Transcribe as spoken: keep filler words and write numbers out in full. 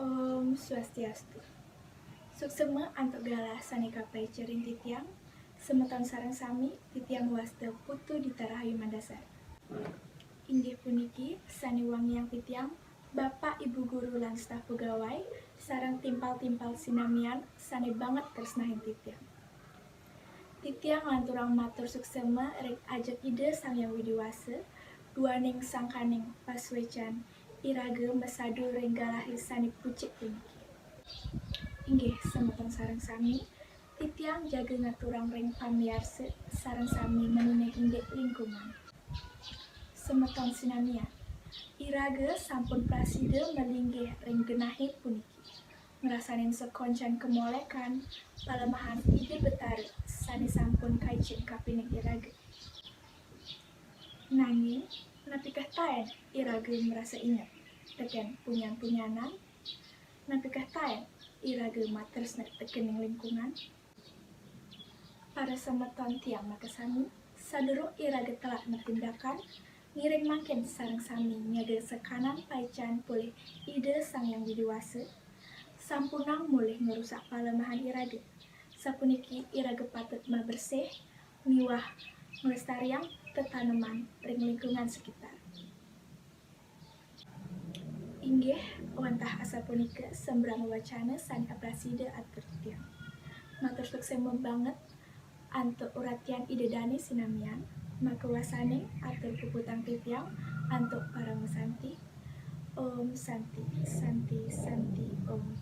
Om Swastiastu. Suksma antuk galah sane kapaicen ring titiang, semeton sareng sami. Titiang wasta Putu Dita Rahayu Mandasari. Inggih puniki sane wangiang titiang, Bapak, Ibu Guru lan staf pegawai, sareng timpal-timpal sinamian sane banget tresnahin titiang. Titiang nglanturang matur suksma ring ajeng Ida Sang Hyang Widi Wasa, duaning sangkaning pasuecan iraga masadu ring galahe sane becik puniki. Inggih, semeton sareng sami, titiang jaga ngaturang ring pamiarsa sareng sami ngeninin indik lingkungan. Semeton sinamian, iraga sampun prasida malinggih ring genahe puniki, ngrasanin sakoncan kamolekan palemahan Ida Betara sane sampun kaicen kapining iraga. Nanging, napikah taen iraga marasa inget teken punyan-punyanan? Napikah taen iraga matresna tekening lingkungan? Para semeton tiang makasami, sadurung iraga telat matindakan, ngiring mangkin sareng sami nyaga sekanan paican polih Ida Sang Hyang Widi Wasa, sampunang molih ngrusak palemahan iraga. Sapuniki iraga patut mabersih miwah nglestariang tetaneman ring lingkungan sekitar. Inggih, wantah asapunika sembrang wacana sane aprasida atur titiang. Matur suksma banget antuk uratian Ida Dane sinamian, makawasaning atur puputang titiang antuk parama santi. Om Santi, Santi, Santi, Om.